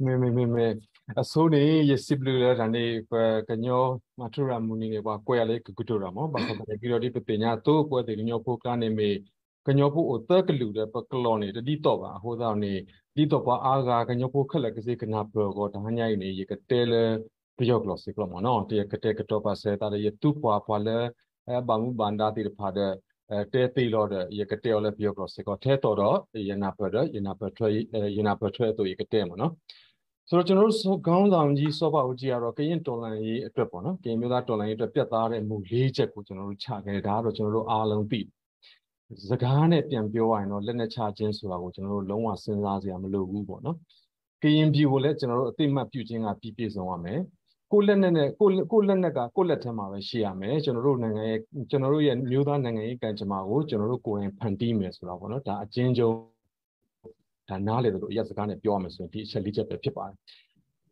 မ့မ့မ့မ့ၢ်, အဆိန့ၣ် ယစံးဘျုးလၢတၢ်န့ၣ် ပကညီမၤထူရၤမုၢ်နံၤန့ၣ် ပှၤကွဲးအီၤလၢကကတိၤတၢ်မး, ဘၣ်ဆၣ်သနာ်က့ဒီး ဒ်ပသ့ၣ်ညါအသိး ပဝဲသ့ၣ်ကညီဖိကျါန့ၣ်မ့ၢ် ကညီဖိအိၣ်သၢကလုာ်ဒီး ပကျိာ်န့ၣ် တဒ်သိးဘၣ်. အဃိသတးန့ၣ် ဒ်သိးပှၤအါဂၤကညီဖိခဲလၢာ်ကသ့ကနၢ်ပၢၢ်အဂီၢ် တဟါညါအံၤန့ၣ် ယကတဲလၢပယီၤကျိာ်စ့ၢ်ကီးမးနီၤ. ယကတဲကတီၤပာ်စဲးသးဒီး ယသူပှၤပှၤလၢ ဘၣ်မူဘၣ်ဒါသ့ၣ်တဖၣ်ဒီး တဲသ့လီၤဒီး ယကတဲအီၤလၢပယီၤကျိာ်စ့ၢ်ကီး ထဲသိးဒီး ယနၢ်ပၢၢ်ဒီး ယနၢ်ပၢၢ်ထွဲ ယနၢ်ပၢၢ်ထွဲအသိးယကတဲမးနီၤ. ဆိုတော့ ကျွန်တော်တို့ ခေါင်းဆောင်ကြီး စောဘဦးကြီးကတော့ ကရင်တော်လှန်ရေးအတွက်ပေါ့နော်, ကရင်မျိုးသားတော်လှန်ရေးအတွက် ပြတ်သားတဲ့မူလေးချက်ကို ကျွန်တော်တို့ ချခဲ့တာတော့ ကျွန်တော်တို့အားလုံးသိတယ်. စကားနဲ့ပြန်ပြောရရင်တော့ လက်နက်ချခြင်းဆိုတာကို ကျွန်တော်တို့ လုံးဝစဉ်းစားစရာမလိုဘူးပေါ့နော်. ကရင်ပြည်ကိုလည်း ကျွန်တော်တို့ အသိအမှတ်ပြုခြင်းက ပြီးပြည့်စုံရမယ်. ကိုယ့်လက်နက်နဲ့ ကိုယ့် ကိုယ့်လက်နက်က ကိုယ့်လက်ထဲမှာပဲ ရှိရမယ်. ကျွန်တော်တို့နိုင်ငံရဲ့ ကျွန်တော်တို့ရဲ့ မျိုးသားနိုင်ငံရေးကံကြမ္မာကို ကျွန်တော်တို့ကိုယ်တိုင်ဖန်တီးမယ်ဆိုတာပေါ့နော်. ဒါအကျဉ်းချုပ် ဒါနားလည်သလို အရပ်စကားနဲ့ပြောရမယ်ဆိုရင် ဒီအချက်လေးချက်ပဲဖြစ်ပါတယ်.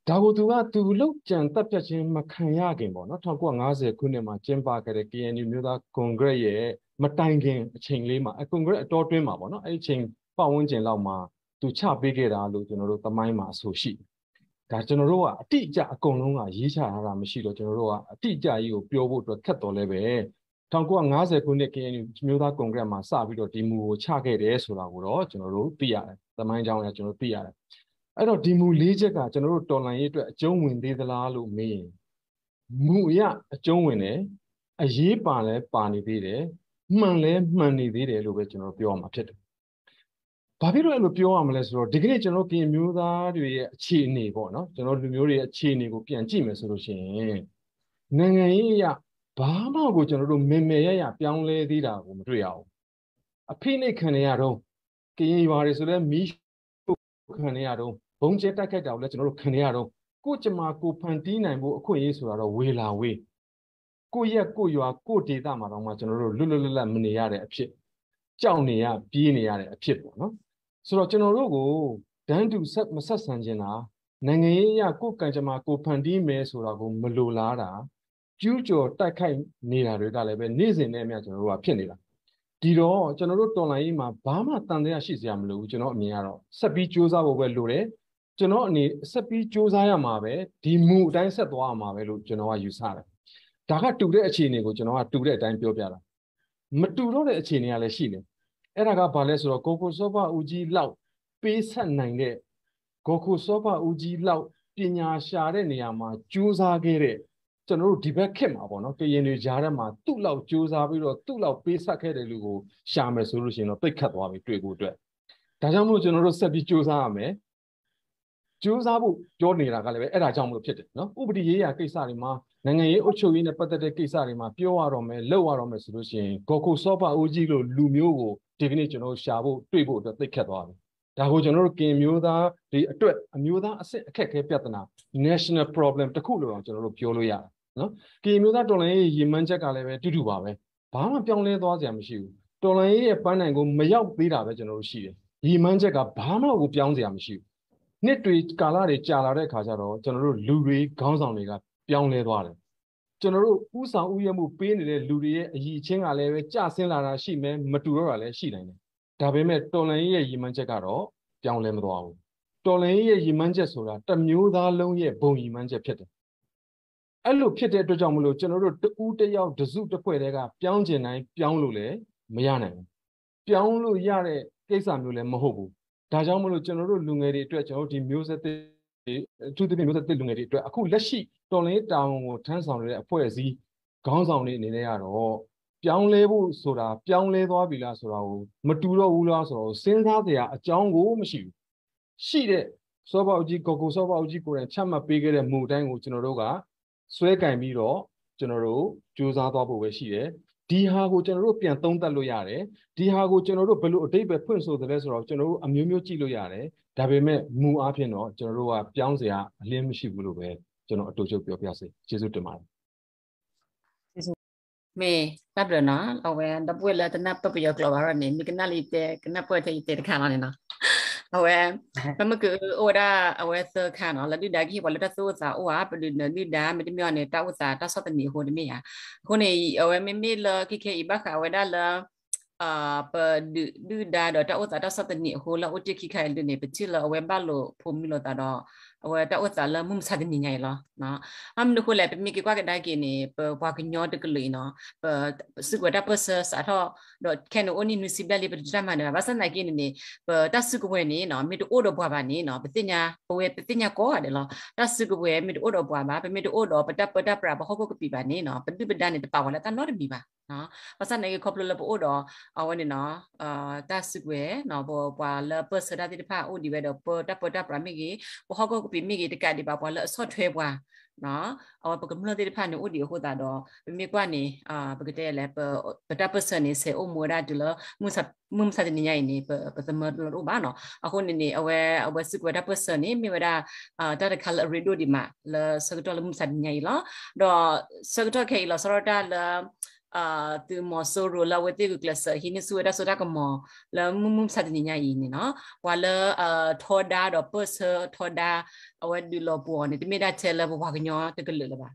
ဒါကိုသူက သူလုပ်ကြံသတ်ဖြတ်ခြင်းမခံရခင်ပေါ့နော်, ထောင့်ကိုးရာငါးဆယ်ခုနှစ်မှာကျင်းပခဲ့တဲ့ ကရင်အမျိုးသားကွန်ကရက်ရဲ့မတိုင်ခင်အချိန်လေးမှာ, အကွန်ကရက်အတောအတွင်းမှာပေါ့နော်, အဲ့ဒီအချိန်ပတ်ဝန်းကျင်လောက်မှာ သူချပေးခဲ့တာလို့ ကျွန်တော်တို့သမိုင်းမှာအဆိုရှိတယ်. ဒါကျွန်တော်တို့ကအတိအကျအကုန်လုံးကရေးချထားတာမရှိတော့ ကျွန်တော်တို့ကအတိအကျကြီးကိုပြောဖို့အတွက်ခက်သော်လည်းပဲ, ထောင့်ကိုးရာငါးဆယ်ခုနှစ် ကရင်အမျိုးသားကွန်ကရက်မှာစပြီးတော့ဒီမူကိုချခဲ့တယ်ဆိုတာကိုတော့ကျွန်တော်တို့သိရတယ်. သမိုင်းကြောင်းအရကျွန်တော်တို့သိရတယ်. အဲ့တော့ဒီမူလေးချက်ကကျွန်တော်တို့တော်လှန်ရေးအတွက်အကျုံးဝင်သေးသလားလို့မေးရင်, မူအရအကျုံးဝင်တယ်, အရေးပါလည်းပါနေသေးတယ်, မှန်လည်းမှန်နေသေးတယ်လို့ပဲကျွန်တော်ပြောရမှာဖြစ်တယ်. ဘာဖြစ်လို့အဲ့လိုပြောရမလဲဆိုတော့, ဒီကနေ့ကျွန်တော်တို့ကရင်မျိုးသားတွေရဲ့အခြေအနေပေါ့နော်, ကျွန်တော်လူမျိုးတွေရဲ့အခြေအနေကိုပြန်ကြည့်မယ်ဆိုလို့ရှိရင်, နိုင်ငံရေးအရ ဘာမှကိုကျွန်တော်တို့မယ်မယ်ရရပြောင်းလဲသေးတာကိုမတွေ့ရဘူး. အဖိနှိပ်ခံနေရတုန်း, ကရင်ရွာတွေဆိုလည်းမီးရှို့ခံနေရတုန်း, ဗုံးကြဲတိုက်ခိုက်တာကိုလည်းကျွန်တော်တို့ခံနေရတုန်း, ကိုယ့်ကြမ္မာကိုယ်ဖန်တီးနိုင်ဖို့အခွင့်အရေးဆိုတာတော့ဝေးလာဝေး. ကိုယ့်ရပ်ကိုယ့်ရွာကိုယ့်ဒေသမှာတောင်မှကျွန်တော်တို့လွတ်လွတ်လပ်လပ်မနေရတဲ့အဖြစ်, ကြောက်နေရပြေးနေရတဲ့အဖြစ်ပေါ့နော်. ဆိုတော့ကျွန်တော်တို့ကိုတန်းတူဆက်မဆက်ဆံချင်တာ, နိုင်ငံရေးအရကိုယ့်ကံကြမ္မာကိုယ်ဖန်တီးမယ်ဆိုတာကိုမလိုလားတာ, ကျူးကျော်တိုက်ခိုက်နေတာတွေကလည်းပဲနေ့စဉ်နဲ့အမျှကျွန်တော်တို့ကဖြစ်နေတာ. ဒီတော့ကျွန်တော်တို့တော်လှန်ရေးမှာဘာမှသံသယရှိစရာမလိုဘူး. ကျွန်တော်အမြင်ကတော့ဆက်ပြီးကြိုးစားဖို့ပဲလိုတယ်. ကျွန်တော်အနေနဲ့ဆက်ပြီးကြိုးစားရမှာပဲ, ဒီမူအတိုင်းဆက်သွားရမှာပဲလို့ကျွန်တော်ကယူဆတယ်. ဒါကတူတဲ့အခြေအနေကိုကျွန်တော်ကတူတဲ့အတိုင်းပြောပြတာ. မတူတော့တဲ့အခြေအနေကလည်းရှိတယ်. အဲ့ဒါကဘာလဲဆိုတော့ ကိုယ်ကိုယ်စောဘဦးကြီးလောက်ပေးဆပ်နိုင်တဲ့, ကိုယ်ကိုယ်စောဘဦးကြီးလောက်ပညာရှာတဲ့နေရာမှာကြိုးစားခဲ့တဲ့, ကျွန်တော်တို့ဒီဘက်ခေတ်မှာပေါ့နော်, ကရင်တွေကြားထဲမှာသူ့လောက်ကြိုးစားပြီးတော့သူ့လောက်ပေးဆပ်ခဲ့တဲ့လူကိုရှာမယ်ဆိုလို့ရှိရင်တော့သိပ်ခက်သွားပြီတွေ့ဖို့အတွက်. ဒါကြောင့်မို့ကျွန်တော်တို့ဆက်ပြီးကြိုးစားရမယ်. ကြိုးစားဖို့ပြောနေတာကလည်းပဲအဲ့ဒါကြောင့်မလို့ဖြစ်တယ်နော်. ဥပဒေရေးရာကိစ္စတွေမှာ, နိုင်ငံရေးအုပ်ချုပ်ရေးနဲ့ပတ်သက်တဲ့ကိစ္စတွေမှာပြောရတော့မယ်, လုပ်ရတော့မယ်ဆိုလို့ရှိရင် ကိုယ်ကိုယ်စောဘဦးကြီးလိုလူမျိုးကိုဒီကနေ့ကျွန်တော်တို့ရှာဖို့တွေ့ဖို့အတွက်သိပ်ခက်သွားပြီ. ဒါကိုကျွန်တော်တို့ကရင်မျိုးသားတွေအတွက်အမျိုးသားအဆင့်အခက်အခဲပြဿနာ, national problem တစ်ခုလို့တော့ကျွန်တော်တို့ပြောလို့ရတယ်နော်. ကရင်မျိုးသားတော်လှန်ရေးရည်မှန်းချက်ကလည်းပဲတူတူပါပဲ. ဘာမှပြောင်းလဲသွားစရာမရှိဘူး. တော်လှန်ရေးရဲ့ပန်းတိုင်ကိုမရောက်သေးတာပဲကျွန်တော်တို့ရှိတယ်. ရည်မှန်းချက်ကဘာမှကိုပြောင်းစရာမရှိဘူး. နှစ်တွေကာလတွေကြာလာတဲ့အခါကျတော့ကျွန်တော်တို့လူတွေခေါင်းဆောင်တွေကပြောင်းလဲသွားတယ်. ကျွန်တော်တို့ဦးဆောင်ဦးရွက်မှုပေးနေတဲ့လူတွေရဲ့အရည်အချင်းကလည်းပဲကျဆင်းလာတာရှိမယ်, မတူတော့တာလည်းရှိနိုင်တယ်. ဒါပေမဲ့တော်လှန်ရေးရဲ့ရည်မှန်းချက်ကတော့ပြောင်းလဲမသွားဘူး. တော်လှန်ရေးရဲ့ရည်မှန်းချက်ဆိုတာတစ်မျိုးသားလုံးရဲ့ဘုံရည်မှန်းချက်ဖြစ်တယ်. အဲ့လိုဖြစ်တဲ့အတွက်ကြောင့်မလို့ကျွန်တော်တို့တဦးတစ်ယောက်တစ်စုတစ်ဖွဲ့တည်းကပြောင်းချင်တိုင်းပြောင်းလို့လည်းမရနိုင်ဘူး. ပြောင်းလို့ရတဲ့ကိစ္စမျိုးလည်းမဟုတ်ဘူး. ဒါကြောင့်မလို့ကျွန်တော်တို့လူငယ်တွေအတွက်ကျွန်တော်တို့ဒီမျိုးဆက်သစ်တွေ, အထူးသဖြင့်မျိုးဆက်သစ်လူငယ်တွေအတွက်အခုလက်ရှိတော်လှန်ရေးတာဝန်ကိုထမ်းဆောင်နေတဲ့အဖွဲ့အစည်းခေါင်းဆောင်တွေအနေနဲ့ကတော့ပြောင်းလဲဖို့ဆိုတာပြောင်းလဲသွားပြီလားဆိုတာကိုမတူတော့ဘူးလားဆိုတာကိုစဉ်းစားစရာအကြောင်းကိုမရှိဘူး. ရှိတဲ့စောဘဦးကြီး, ကိုယ်ကိုစောဘဦးကြီးကိုယ်တိုင်ချမှတ်ပေးခဲ့တဲ့မူအတိုင်းကိုကျွန်တော်တို့ကစွဲကိုင်ပြီးတော့ကျွန်တော်တို့ကြိုးစားသွားဖို့ပဲရှိတယ်. ဒီဟာကိုကျွန်တော်တို့ပြန်သုံးသပ်လို့ရတယ်. ဒီဟာကိုကျွန်တော်တို့ဘယ်လိုအဓိပ္ပာယ်ဖွင့်ဆိုသလဲဆိုတော့ကျွန်တော်တို့အမျိုးမျိုးကြည့်လို့ရတယ်. ဒါပေမဲ့မူအားဖြင့်တော့ကျွန်တော်တို့ကပြောင်းစရာအလင်းမရှိဘူးလို့ပဲကျွန်တော်အတိုချုပ်ပြောပြစေ. ကျေးဇူးတင်ပါတယ်. မ့ၢ်ဘၣ်ဘျီနီၤ အဝဲဒီပုၢ်ဝဲၢ်လၢတနၢ်ပၢၢ်ပယီၤကျိာ်ဘၣ်န့ၣ် မ့ၢ်ကနၣ်လၢယတဲ ကနၢ်ပၢၢ်ထဲယတဲတခါလီၤန့ၣ်နီၤ. အဝဲ ပမ့ၢ်ကအိၣ်ဝဲဒၣ်အဝဲသၢခါနီၤ လၢဒုၣ်ဒါကဟ့ၣ်ပှၤလၢတၢ်သူၣ်အိၣ်သးအိၣ်ဧါ ပဒုးနၢၤဒုၣ်ဒါ မ့တမ့ၢ်အီၤန့ၣ် တၢ်အိၣ်သးတၢ်ဆီၣ်သနံးအဃိတမ့ၢ်ဧါ. အဃိန့ၣ် အဝဲမ့မ့ၢ်လၢခဲခဲအံၤဘၣ်ဃးဝဲဒၣ်လၢ ပဒုးဒုၣ်ဒါဒီးတၢ်အိၣ်သးတၢ်ဆီၣ်သနံးအဃိ လၢအအိၣ်တ့ၢ်ခံခါအံၤဒုန့ၣ် ပထံၣ်လၢအဝဲဘၣ်လိာ်ဖိးမံလိာ်သးဒီး အဝဲတၢ်အိၣ်သးလၢမုၢ်မဆါတနံၤညါအံၤလီၤ. ဘၣ်မနုၤအဃိလဲၣ် ပမ့ၢ်က့ၤကွၢ်ကဒါက့ၤန့ၣ် ပပှၤကညီတကလုာ်အံၤနီၤ ပစုကဝဲၤတၢ်ပၢၢ်ဆၢစးထီၣ် ဒီးခဲန့ၣ်အိၣ်နံၣ်နွံဆံဘျဲၣ်လံ ပတတၢ်မၤန့ၣ်ဘၣ်. ဘၣ်ဆၣ်သနာ်က့န့ၣ်န့ၣ် ပတၢ်စုကဝဲၤန့ၣ်နီၤ မ့ၢ်တအိၣ်ဒီးပှၤဘၣ်န့ၣ်နီၤ ပသ့ၣ်ညါ ပဝဲပသ့ၣ်ညါကိးဂၤဒဲးလီၤ. တၢ်စုကဝဲၤမ့ၢ်တအိၣ်ဒီးပှၤဘၣ် ပမ့ၢ်တအိၣ်ဒီးပတၢ်ပၢတၢ်ပြး ပဟီၣ်ခိၣ်ကပံာ်ဘၣ်န့ၣ်နီၤ ပဒုၣ်ပဒါန့ၣ် တပာ်ဝဲလၢတၢ်နီတမံၤဘၣ်. ဘၣ်ဆၣ်သနာ်က့ ခီဖျိလၢပအိၣ်ဒီး အဝဲန့ၣ်နီၤ တၢ်စုကဝဲၤနီၤ ပပှၤလၢပၢၢ်ဆၢတၢ်သ့ၣ်တဖၣ်အိၣ်ဒံးဝဲဒီး ပတၢ်ပၢတၢ်ပြးမ့ၢ်ဂ့ၤ ပဟီၣ်ခိၣ်ကပံာ်မ့ၢ်ဂ့ၤ တကးဒံးဘၣ် ပှၤလၢအဆီၣ်ထွဲပှၤ အဝဲပကမျၢၢ်သ့ၣ်တဖၣ်န့ၣ်အိၣ်ဒံးအဃိသတးဒီး ပမ့ၢ်ကွၢ်န့ၣ် ပကတဲလဲၣ် ပတၢ်ပၢၢ်ဆၢန့ၣ် ဆဲးအိၣ်မူဝဲဒၣ်တုၤလၢ မုၢ်မဆါတနံၤညါအံၤန့ၣ် ပသမၢလီၤတအိၣ်ဘၣ်နီၤ. အဃိန့ၣ်န့ၣ် အဝဲ အဝဲစုကဝဲၤတၢ်ပၢၢ်ဆၢန့ၣ် မ့ၢ်ဝဲဒၣ် တၢ်တခါလၢအရ့ဒိၣ်ဒံးမး လၢဆၢကတီၢ်လၢမုၢ်မဆါတနံၤညါအံၤလီၤ. ဒီးဆၢကတီၢ်ခဲအံၤလီၤဆီဒၣ်တၢ်လၢ သုးမီၤစိရိၤလၢအဝဲသ့ၣ်ဂုာ်ကျဲးစၢးဟံးန့ၢ်ဆူၣ်ဝဲဒၣ်စိတၢ်ကမီၤ လၢမုၢ်မုၢ်မဆါတနံၤညါအံၤန့ၣ်နီၤ ပှၤလၢ ထီဒါဒီးပၢၢ်ဆၢထီဒါ အဝဲဒုးလီၤပှီၢ်န့ၣ် တမ့ၢ်ဒၣ်ထဲလၢပပှၤကညီတကလုာ်လၢၤဘၣ်.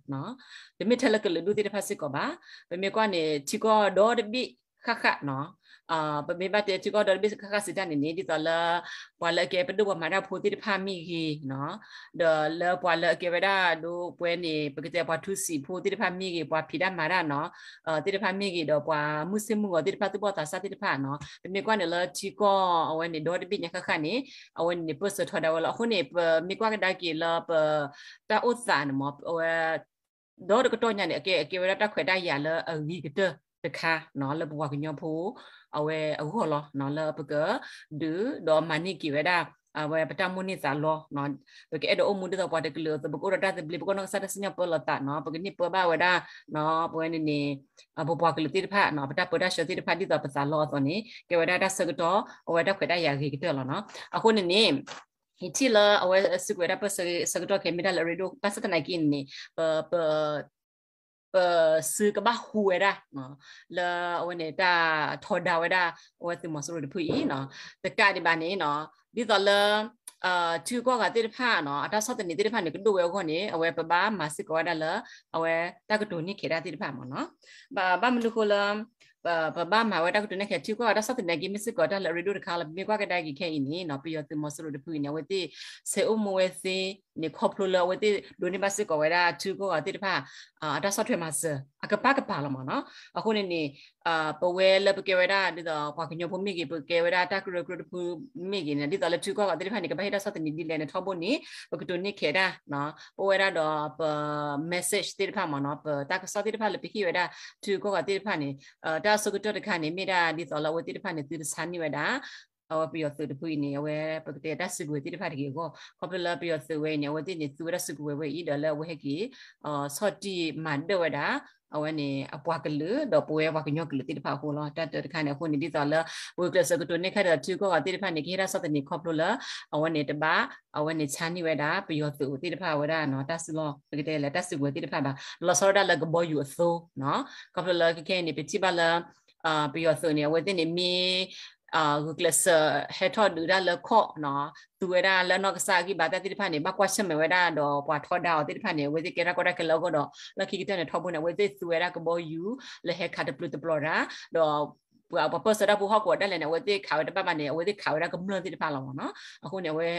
တမ့ၢ်ထဲလၢကလုာ်ဒူၣ်သ့ၣ်တဖၣ်စ့ၢ်ကီးဘၣ်. ပမ့ၢ်ကွၢ်န့ၣ် ထံကီၢ်ဒီတဘ့ၣ်ဃၣ်ဃၣ်နီၤ ပမ့ၢ်ဘၣ်တဲထံကီၢ်ဒီတဘ့ၣ်ဃၣ်ဃၣ်စံးတၢ်န့ၣ်န့ၣ် ဒ်သိးလၢ ပှၤလၢအကဲပဒိၣ်ပှၤမၤတၢ်ဖိသ့ၣ်တဖၣ်မ့ၢ်ဂ့ၤနီၤ ဒီးလၢပှၤလၢအကဲဝဲဒၣ်ဒိပဝဲန့ၣ် ပကတဲပှၤထူစံာ်ဖိသ့ၣ်တဖၣ်မ့ၢ်ဂ့ၤ ပှၤဖံးတၢ်မၤတၢ်နီၤ သ့ၣ်တဖၣ်မ့ၢ်ဂ့ၤ ဒီးပှၤမုၢ်ဆ့ၣ်မုၢ်ဂီၤသ့ၣ်တဖၣ်သူၣ်ဘီၣ်သးစၢ်သ့ၣ်တဖၣ်နီၤ ပမ့ၢ်ကွၢ်န့ၣ်လၢထံကီၢ်အဝဲန့ၣ် ဒီတဘ့ၣ်ညါဃၣ်ဃၣ်န့ၣ် အဝဲန့ၣ်န့ၣ် ပၢၢ်ဆၢထီဒါဝဲလီၤ. အဃိန့ၣ် ပမ့ၢ်ကွၢ်ကဒါက့ၤလၢပ တၢ်အိၣ်သးန့ၣ်မ့ၢ် အဝဲ ဒီတကတီၢ်ညါန့ၣ် အကဲ အကဲဝဲဒၣ်တၢ်ခွဲးတၢ်ယာ်လၢအဂ့ၤကတၢၢ်တခါနီၤ လၢပပှၤကညီဖိ အဝဲအဂီၢ်လီၤ. လၢပကဒုးဒီးမၤန့ၢ်က့ၤဝဲဒၣ် အဝဲပတၢ်မိၣ်န့ၢ်သးလီ ပကအဲၣ်ဒိးအိၣ်မူဒ်သိးပှၤတကလုာ်အသိး ပကအိၣ်ဒီးတၢ်သဘျ့ ပကအိၣ်နီၢ်ကစၢ်တၢ်စံၣ်ညီၣ်ပၢလီၤသးနီၤ ပကန့ၢ်ပၢဘၣ်ဝဲဒၣ် ပဝဲန့ၣ်န့ၣ် ပပှၤကလုာ်သ့ၣ်တဖၣ်နီၤ ပတၢ်ပၢတၢ်ဆှၢသ့ၣ်တဖၣ် ဒ်သိးပသးလီအသိးန့ၣ် ကဲဝဲဒၣ်တၢ်ဆၢကတီၢ် အဝဲတၢ်ခွဲးတၢ်ယာ်ဂ့ၤကတၢၢ်လီၤနီၤ. အဃိန့ၣ်န့ၣ် ယထံၣ်လၢအဝဲစုကဝဲၤတၢ်ပၢၢ်ဆၢဆၢကတီၢ်ခဲအံၤ မ့ၢ်တၢ်လၢအရ့ဒိၣ် ဘၣ်ဆၣ်သနာ်က့န့ၣ်န့ၣ် ပ ပ ပစုကဘၣ်ဟူးဝဲဒၣ် လၢအဝဲန့ၣ်တၢ်ထီဒါဝဲဒၣ် အဝဲသုးမီၤစိရိၤတဖုအံၤနီၤ တကးဒံးဘၣ်န့ၣ်နီၤ ဒ်သိးလၢ ထံဂုၤကီၢ်ဂၤသ့ၣ်တဖၣ်နီၤ အတၢ်ဆီၣ်သနံးသ့ၣ်တဖၣ်န့ၣ် ကဒိၣ်ဝဲအဂီၢ်န့ၣ် အဝဲပဘၣ်မၤစ့ၢ်ကီးဝဲဒၣ်လၢ အဝဲတၢ်ကတိၤန့ၢ်ခဲးတၢ်သ့ၣ်တဖၣ်မ့ၢ်နီၤ ဘၣ် ဘၣ်မနုၤဃိလၢ ပဘၣ်မၤဝဲတၢ်ကတိၤန့ၢ်ခဲး ထံဂုၤကီၢ်ဂၤတၢ်ဆီၣ်သနံးက့ မ့ၢ်စ့ၢ်ကီးတၢ်လၢအရ့ဒိၣ်တခါလီၤ. ပမ့ၢ်ကွၢ်ကဒါက့ၤခဲအံၤန့ၣ်နီၤ ပယီၤသုးမီၤစိရိၤတဖုအံၤန့ၣ် အဝဲသ့ၣ်ဆဲးအိၣ်မူဝဲသ့န့ၣ် ခီဖျိလၢအဝဲသ့ၣ်ဒိးန့ၢ်ဘၣ်စ့ၢ်ကီးဝဲဒၣ်ထံဂုၤကီၢ်ဂၤသ့ၣ်တဖၣ် အတၢ်ဆီၣ်ထွဲမၤစၢၤ အကပၣ်ကပၤလီၤမ့ၢ်နီၤ. အဃိန့ၣ်န့ၣ် ပဝဲလၢပကဲဝဲဒၣ်ဒ်သိးပှၤကညီဖိမ့ၢ်ဂ့ၤ ပကဲဝဲဒၣ်တၢ်ကရၢကရိတဖုမ့ၢ်ဂ့ၤန့ၣ် ဒ်သိးလၢထံဂုၤကီၢ်ဂၤသ့ၣ်တဖၣ်န့ၣ် ကဘၣ်ဟ့ၣ်တၢ်ဆီၣ်သနံးဒ်လဲၣ်န့ၣ် ထီဘိန့ၣ် ပကတိၤန့ၢ်ခဲးဒၣ် ပဝဲဒၣ်ဒီးပ message သ့ၣ်တဖၣ်မ့ၢ်နီၤ ပတၢ်ကစီၣ်သ့ၣ်တဖၣ်လၢပဟ့ၣ်ဝဲဒၣ် ထံဂုၤကီၢ်ဂၤသ့ၣ်တဖၣ်န့ၣ် တၢ်အဆိကတၢၢ်တခါန့ၣ် မ့ၢ်ဒၣ်ဒ်သိးလၢအဝဲသ့ၣ်တဖၣ်န့ၣ် သုတဆါန့ၢ်ဝဲဒၣ် အဝဲပယီၤသုးတဖုအံၤန့ၣ် အဝဲပကတဲတၢ်စုကဝဲၤသ့ၣ်တဖၣ်တဂ့ၤအဂီၢ် ခီဖျိလၢပယီၤသုးဝဲအံၤန့ၣ် အဝဲသ့ၣ်န့ၣ် သူဝဲဒၣ်စုကဝဲၤဝဲအံၤဒီးလၢအဝဲဟဲက့ၤ ဆီၣ်တံၢ်မၤဒၢၣ်ဝဲဒၣ် အဝဲန့ၣ် အပှၤကလုာ် ဒီးပဝဲပှၤကညီကလုာ်သ့ၣ်တဖၣ်အဃိလီၤ. တၢ်တၢတခါန့ၣ် အဃိန့ၣ် ဒ်သိးလၢ ပဂုာ်ကျဲးစၢးကတိၤန့ၢ်ခဲဒီးထံဂုၤကီၢ်ဂၤသ့ၣ်တဖၣ်န့ၣ် ကဟ့ၣ်တၢ်ဆီၣ်သနံးခီဖျိလၢ အဝဲန့ၣ်တဘၣ် အဝဲန့ၣ်ဆါန့ၢ်ဝဲဒၣ် ပယီၤသုးသ့ၣ်တဖၣ်ဝဲဒၣ်နီၤ တၢ်စုလီၢ် ပကတဲလဲၣ် တၢ်စုကဝဲၤသ့ၣ်တဖၣ်ဘၣ် လီၤဆီဒၣ်တၢ်လၢကဘီယူၤအသိနီၤ ခီဖျိလၢခဲခဲအံၤန့ၣ် ပထံၣ်ဘၣ်လၢ ပယီၤသုးန့ၣ် အဝဲသ့ၣ်န့ၣ်မ့ၢ် ဂုာ်ကျဲးစၢးဟဲထီၣ်ဒုးတၢ်လၢခီၣ်နီၤ သူဝဲဒၣ်လၢနီၢ်ကစၢ်အဂံၢ်ဘါတၢ်သ့ၣ်တဖၣ်န့ၣ် ဘၣ်ကွၢ်ဆၢၣ်မဲာ်ဝဲဒၣ်ဒီးပှၤထီဒါအီၤသ့ၣ်တဖၣ်န့ၣ် အဝဲသ့ၣ်ကဲထီၣ်ကီတၢ်ခဲလၢာ်အဂီၢ်ဒီး လၢခံကတၢၢ်န့ၣ်ထီဘိန့ၣ် အဝဲသ့ၣ်သူဝဲဒၣ်ကဘီယူၤ လၢဟဲခးတပျုာ်တပျီၤတၢ် ဒီး ပှၤပၢၢ်ဆၢတၢ်ဖိဟီၣ်ကဝီၤဒၣ်လဲာ်န့ၣ် အဝဲသ့ၣ်ခးဝဲတဘၣ်ဘၣ်န့ၣ် အဝဲသ့ၣ်ခးဝဲဒၣ်ကမျၢၢ်သ့ၣ်တဖၣ်လီၤမ့ၢ်နီၤ အဃိန့ၣ် အဝဲ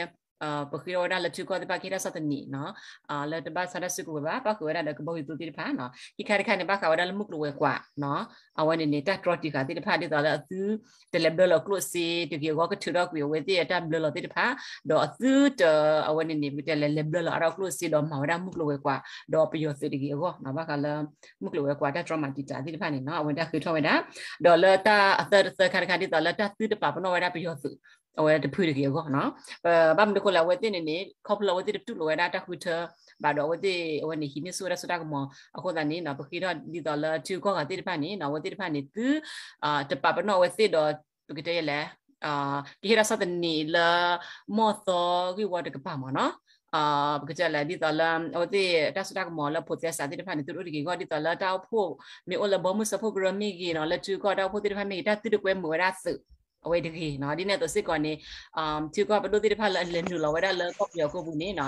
ပဃ့ထီၣ်ဝဲဒၣ်လၢထံဂုၤကီၢ်ဂၤသ့ၣ်တဖၣ်ကဟ့ၣ်တၢ်ဆီၣ်သနံးနီၤ လၢတဘၣ်ဆါတၢ်စုကဝဲၤဘၣ် ပၣ်ဃုာ်ဝဲဒၣ်ဒီးကဘီယူၤသိသ့ၣ်တဖၣ်နီၤ ခံခါတခါန့ၣ် ဘၣ်ဃးဝဲဒၣ်လၢမုၢ်ကျိၤဝဲၤကွာ်နီၤ အဝဲန့ၣ်န့ၣ် တၢ်တြီတံာ်ဃာ်သ့ၣ်တဖၣ်ဒ်သိးလၢအသုတလဲၤဘျၢလီၤကျိၣ်စ့တဂ့ၤအဂီၢ် ကထုးထီၣ်ကွံာ်အဝဲသ့ၣ်အတၢ်ဘျၢလီၤသ့ၣ်တဖၣ် ဒီးအသုတ အဝဲန့ၣ်န့ၣ် ပကတဲလဲၤလဲၤဘျၢလီၤအါထီၣ်ကျိၣ်စ့ဒီးမၤဝဲဒၣ်မုၢ်ကျိၤဝဲၤကွာ် ဒီးပယီၤသုးတဂ့ၤအဂီၢ်နီၤ ဘၣ်ဃးလၢ မုၢ်ကျိၤဝဲၤကွာ်တၢ်တြီမၤတံာ်တာ်သ့ၣ်တဖၣ်န့ၣ်နီၤ အဝဲတၢ်ဃ့ထီၣ်ဝဲဒၣ် ဒီးလၢတၢ်အသၢတသၢခါတခါဒ်သိးလၢတၢ်သုတပာ်ပနီၣ်ဝဲဒၣ်ပယီၤသုး အဝဲတဖုတဂ့ၤအဂီၢ်နီၤ ဘၣ်မနုၤအဃိလဲၣ် အဝဲသ့ၣ်န့ၣ်န့ၣ် ခီဖျိလၢအဝဲသ့ၣ်တတူၢ်လိာ်ဝဲဒၣ်တၢ်ဃုထၢဘၣ်ဒီး အဝဲသ့ၣ်အဝဲန့ၣ်ဟံးန့ၢ်ဆူၣ်ဝဲဒၣ်စိတၢ်ကမီၤ အဃိသတးန့ၣ်နီၤ ပဃ့ထီၣ်ဒ်သိးလၢထံဂုၤကီၢ်ဂၤသ့ၣ်တဖၣ်န့ၣ်နီၤ အဝဲသ့ၣ်တဖၣ်န့ၣ် သု တပာ်ပနီၣ်အဝဲသ့ၣ်ဒီး ပကတဲလဲၣ် ကဟ့ၣ်တၢ်ဆီၣ်သနံးလၢ မီၢ်သီဂ့ၢ်ဝီတကပၤမ့ၢ်နီၤ ပကတဲလဲၣ် ဒ်သိးလၢ အဝဲသ့ၣ်တၢ်စိတၢ်ကမီၤလၢ process သ့ၣ်တဖၣ်န့ၣ် သုတအိၣ်တဂ့ၤအဂီၢ် ဒ်သိးလၢတၢ်အိၣ်ဖှိၣ် မ့ၢ်အိၣ်လၢဘီမုၢ်စၢဖှိၣ်ကရၢမ့ၢ်ဂ့ၤနီၤ လၢထံဂုၤကီၢ်ဂၤတၢ်အိၣ်ဖှိၣ်သ့ၣ်တဖၣ်မ့ၢ်ဂ့ၤ တၢ်သုတကွဲမုာ်ဝဲဒၣ်သုး အဝဲတဂ့ၤနီၤ ဒ်န့ၣ်အသိးစ့ၢ်ကီးန့ၣ် ထံဂုၤကီၢ်ပဒိၣ်သ့ၣ်တဖၣ်လၢအလဲၤနုာ်လီၤဝဲဒၣ်လၢကီၢ်ပယီၤကိၢ်ပူၤန့ၣ်နီၤ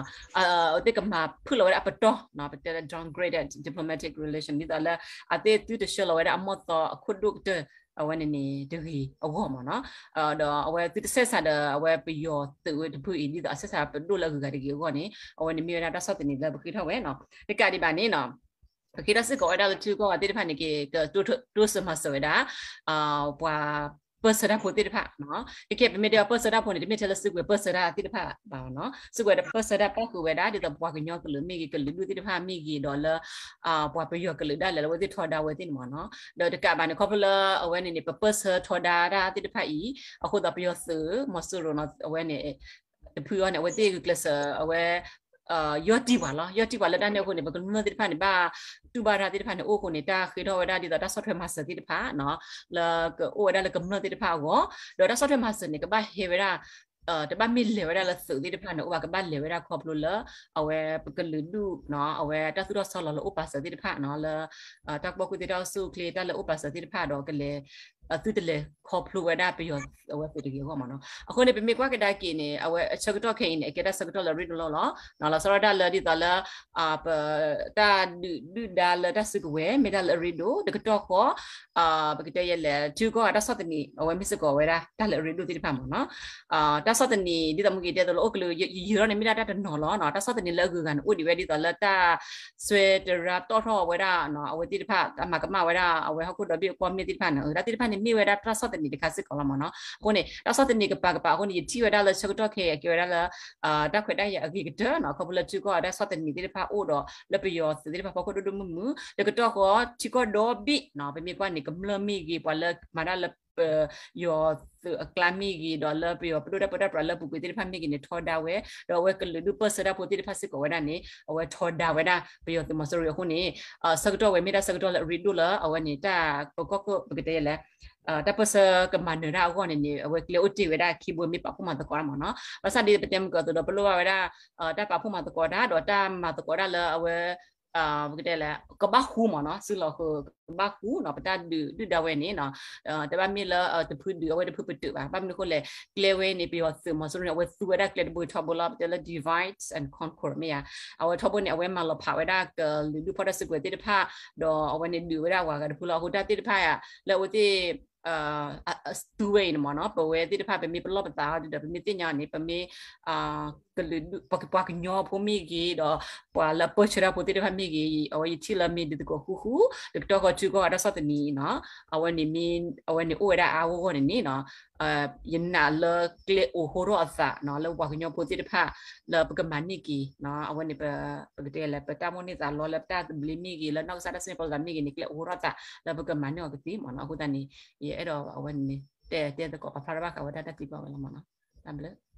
အဝဲသ့ၣ်ကမၤဖုၣ်လီၤဝဲဒၣ်အပတီၢ်နီၤ ပတဲလၢ downgraded diplomatic relation ဒ်သိးလၢ အဝဲသ့ၣ်သုတဆှၢလီၤဝဲဒၣ်အမီၢ်သီအခိၣ်ဒိၣ်ကတၢၢ် အဝဲန့ၣ်န့ၣ်တဂ့ၤအဂီၢ်မ့ၢ်နီၤ. ဒီးအဝဲသုတဆဲးစးဒီး အဝဲပယီၤသုးဝဲတဖုအံၤ ဒ်သိးအဆဲးစးပဒိၣ်လၢအဂုၤအဂၤတဂ့ၤအဂီၢ်န့ၣ် အဝဲန့ၣ်မ့ၢ်ဝဲဒၣ်တၢ်ဆီၣ်သနံးလၢပဃ့ထီၣ်ဝဲနီၤ. တကးဒံးဘၣ်န့ၣ်နီၤ ပဃ့ထီၣ်စ့ၢ်ကီးဝဲဒၣ်လၢထံဂုၤကီၢ်ဂၤသ့ၣ်တဖၣ်န့ၣ် ကတိၢ်စၢၤမၤစၢၤဝဲဒၣ် ပှၤပၢၢ်ဆၢတၢ်ဖိသ့ၣ်တဖၣ်နီၤ. ကဲကဲ ပမ့ၢ်တဲအီၤပၢၢ်ဆၢတၢ်ဖိန့ၣ် တမ့ၢ်ထဲလၢစုကဝဲၤပၢၢ်ဆၢတၢ်သ့ၣ်တဖၣ်ဘၣ်နီၤ. စုကဝဲၤတၢ်ပၢၢ်ဆၢတၢ်ပၣ်ဃုာ်ဝဲဒၣ် ဒ်သိးပှၤကညီကလုာ်မ့ၢ်ဂ့ၤ ကလုာ်ဒူၣ်သ့ၣ်တဖၣ်မ့ၢ်ဂ့ၤ ဒီးလၢ ပှၤပယီၤကလုာ်ဒၣ်လဲာ်လၢအဝဲသ့ၣ်ထီဒါဝဲသ့ၣ်န့ၣ်မ့ၢ်နီၤ. ဒီးတကးဘၣ်န့ၣ်ခီဖျိလၢအဝဲန့ၣ်န့ၣ် ပပၢၢ်ဆၢထီဒါတၢ်သ့ၣ်တဖၣ်အံၤ အဃိသတးပယီၤသုးမီၤစိရိၤနီၤ အဝဲန့ၣ် တဖုအံၤန့ၣ် အဝဲသ့ၣ်ဂုာ်ကျဲးစၢး အဝဲ ယီၢ်တံၢ်ပှၤလီၤ. ယီၢ်တံၢ်ပှၤလၢတၢ်န့ၣ်အဃိန့ၣ် ပကမျၢၢ်သ့ၣ်တဖၣ်န့ၣ် ဘၣ်တူၢ်ဘၣ်တၢ်သ့ၣ်တဖၣ်န့ၣ် အိၣ်အဃိန့ၣ် တၢ်ဃ့ထီၣ်ဝဲဒၣ်ဒ်သိးတၢ်ဆီၣ်ထွဲမၤစၢၤသ့ၣ်တဖၣ်နီၤ လၢကအိၣ်ဝဲဒၣ်လၢကမျၢၢ်သ့ၣ်တဖၣ်အဂီၢ် ဒီးတၢ်ဆီၣ်ထွဲမၤစၢၤန့ၣ် ကဘၣ်ဟဲဝဲဒၣ် တဘၣ်မ့ၢ်လဲၤဝဲဒၣ်လၢသုးသ့ၣ်တဖၣ်န့ၣ် အိၣ်ဘၣ် ကဘၣ်လဲၤဝဲဒၣ်ခီဖျိလၢ အဝဲပကလုာ်ဒူၣ်နီၤ အဝဲတၢ်သူၣ်ထီၣ်ဆီလီၤလၢအိၣ်ပာ်စၢၤသ့ၣ်တဖၣ်နီၤ လၢ တၢ်ကူၣ်ဘၣ်ကူၣ်သ့တၢ်အိၣ်ဆူၣ်အိၣ်ချ့ တၢ်လၢအိၣ်ပာ်စၢၤသ့ၣ်တဖၣ်ဒီးကလဲၤ သုတလဲၤခီဖျိဝဲဒၣ်ပယီၤအဝဲသုးတဂ့ၤအဂီၢ်မ့ၢ်နီၤ. အဃိန့ၣ် ပမ့ၢ်ကွၢ်ကဒါက့ၤန့ၣ် အဝဲအဆၢကတီၢ်ခဲအံၤန့ၣ် အကဲတၢ်ဆၢကတီၢ်လၢအရ့ဒိၣ်လီၤလီၤ. လီၤဆီဒၣ်တၢ်လၢဒ်သိးလၢ ပ တၢ်ဒုးဒုၣ်ဒါလၢတၢ်စုကဝဲၤ မ့ၢ်တၢ်လၢအရ့ဒိၣ် တကတီၢ်ဃီ ပကတဲယဲလဲၣ် ထံဂုၤကီၢ်ဂၤတၢ်ဆီၣ်သနံး အဝဲမ့ၢ်စ့ၢ်ကီးဝဲဒၣ် တၢ်လၢအရ့ဒိၣ်သ့ၣ်တဖၣ်မ့ၢ်နီၤ. တၢ်ဆီၣ်သနံး ဒ်သိးမုၢ်က့ၤတဲသိးလၢအိၣ်ကလုာ် ယယုၢ်ထီၣ်န့ၣ် မ့ၢ်ဒၣ်တၢ်တနီၤလီၤနီၤ. တၢ်ဆီၣ်သနံးလၢအဂုၤအဂၤန့ၣ် အိၣ်ဒံးဝဲဒ်သိးလၢတၢ် စွဲတရါတီၣ်ထီၣ်ဝဲဒၣ် အဝဲသ့ၣ်တဖၣ် တၢ်မၤကမၣ်ဝဲဒၣ် အဝဲဟီၣ်ခိၣ်ဒီဘ့ၣ်အကွီၢ်မ့ၢ်သ့ၣ်တဖၣ်န့ၣ် တၢ်သ့ၣ်တဖၣ်န့ၣ်မ့ၢ်ဝဲဒၣ်တၢ်ဆီၣ်သနံးတခါစ့ၢ်ကီးလီၤမ့ၢ်နီၤ. အဃိန့ၣ် တၢ်ဆီၣ်သနံးကပၤကပၤအဃိန့ၣ် ယထံၣ်ဝဲဒၣ်လၢဆၢကတီၢ်ခဲအံၤ အကဲဝဲဒၣ်လၢ တၢ်ခွဲးတၢ်ယာ်အဂ့ၤကတၢၢ်နီၤ ခီဖျိလၢထံဂုၤကီၢ်ဂၤတၢ်ဆီၣ်သနံးသ့ၣ်တဖၣ်အိၣ်ဒီး လၢပယီၤသုးသ့ၣ်တဖၣ်ဖီခိၣ်ဒိၣ်ဒိၣ်မုၢ်မုၢ် တကတီၢ်ဃီ ထံကီၢ်ဒီဘ့ၣ်နီၤ ပမ့ၢ်ကွၢ်န့ၣ် ကမျၢၢ်မ့ၢ်ဂ့ၤ ပှၤလၢမၤတၢ်လၢပ ယီၤသုးအကျါမ့ၢ်ဂ့ၤ ဒီးလၢပယီၤပဒိၣ်တၢ်ပၢတၢ်ပြးလၢအပူၤကွံာ်သ့ၣ်တဖၣ်မ့ၢ်ဂ့ၤန့ၣ် ထီဒါဝဲ ဒီးအဝဲကလုာ်ဒူၣ်ပၢၢ်ဆၢတၢ်ဖိသ့ၣ်တဖၣ်စ့ၢ်ကီးဝဲဒၣ်န့ၣ် အဝဲထီဒါဝဲဒၣ်ပယီၤသုးမီၤစိရိၤအဃိန့ၣ် ဆၢကတီၢ်ဝဲမ့ၢ်တၢ်ဆၢကတီၢ်လၢအရ့ဒိၣ်လၢအဝဲန့ၣ် တၢ်ပကီၢ်ခိၣ် ပကတဲယဲလဲၣ် တၢ်ပၢၢ်ဆၢကမၤနၢၤတၢ်အဂီၢ်န့ၣ်န့ၣ် အဝဲကျဲအိၣ်တ့ၢ်ဝဲဒၣ်ခံဘိမ့ၢ်ပာ်ဖှိၣ်မၤသကိးတၢ်မ့ၢ်နီၤ. ဘၣ်ဆၣ်ဒ်ပတဲမုၢ်ကီၢ်အသိးဒီး ပလိၣ်ဘၣ်ဝဲဒၣ် တၢ်ပာ်ဖှိၣ်မၤသကိးတၢ် ဒီးတၢ်မၤသကိးတၢ်လၢအဝဲ ပကတဲလဲၣ် ကဘၣ်ဃူမ့ၢ်နီၤ စုလီၤဃုာ်ကဘၣ်ဃူနီၤ ပတၢ်ဒုးဒုၣ်ဒါဝဲန့ၣ်နီၤ တဘၣ်မ့ၢ်လၢတဖုဒုးအဝဲတဖုပတုာ်ဘၣ် ဘၣ်မနုၤအဃိလဲၣ် ကျဲဝဲန့ၣ် ပယီၤသုးမီၤစိရိၤန့ၣ် အဝဲသူဝဲဒၣ်ကျဲတဘိထီဘိလီၤ ပတဲလၢ divide and conquer မ့ၢ်ဧါ အဝဲထီဘိန့ၣ် အဝဲမၤလီၤဖးဝဲဒၣ်ကလုာ်ဒူၣ်ဖီၣ်တၢ်စုကဝဲၤသ့ၣ်တဖၣ် ဒီးအဝဲန့ၣ်ဒုးဝဲဒၣ်ဝၤဂၤတဖုလီၤ အဃိတၢ်သ့ၣ်တဖၣ်ဧါ လၢအဝဲသ့ၣ် သူဝဲအံၤန့ၣ်မ့ၢ်နီၤ ပဝဲသ့ၣ်တဖၣ် ပမ့ၢ်ပလီၢ်ပသးအီၤဒီး ပမ့ၢ်သ့ၣ်ညါန့ၣ် ပမ့ၢ် ကလုာ်ဒူၣ် ပှၤကညီဖိမ့ၢ်ဂ့ၤ ဒီးပှၤလၢအပၢၢ်ဆၢတၢ်ဖိသ့ၣ်တဖၣ်မ့ၢ်ဂ့ၤ အဝဲယထံၣ်လၢမ့ၢ်ဒ်သကိးဃူဃူ တကတီၢ်ဃီထံကီၢ်အတၢ်ဆီၣ်သနံးနီၤ အဝဲန့ၣ်မ့ၢ် အဝဲန့ၣ်အိၣ်ဝဲဒၣ်အါဂီၢ်ဂီၢ်န့ၣ်န့ၣ်နီၤ ယနာ်လၢကျဲအိးဟိထီၣ်အသးနီၤ လၢပှၤကညီဖိသ့ၣ်တဖၣ် လၢပကမၤန့ၢ်က့ၤ အဝဲန့ၣ် ပကတဲလဲၣ် ပတၢ်မိၣ်န့ၢ်သးလီလၢပတၢ်သဘျ့မ့ၢ်ဂ့ၤ လၢနီၢ်ကစၢ်တၢ်စံၣ်ညီၣ်ပီသးမ့ၢ်ဂ့ၤန့ၣ် ကျဲအိးထီၣ်သး လၢပကမၤန့ၢ်အီၤကသ့မ့ၢ်နီၤ အဃိသတးန့ၣ် ယအဲၣ်ဒိးအဝဲန့ၣ် တဲတဲသကိးပာ်ဖျါထီၣ်ဘၣ်ဃးဝဲဒၣ်တၢ်သံကွၢ်ဝဲလီၤမ့ၢ်နီၤ တၢ်ဘျုး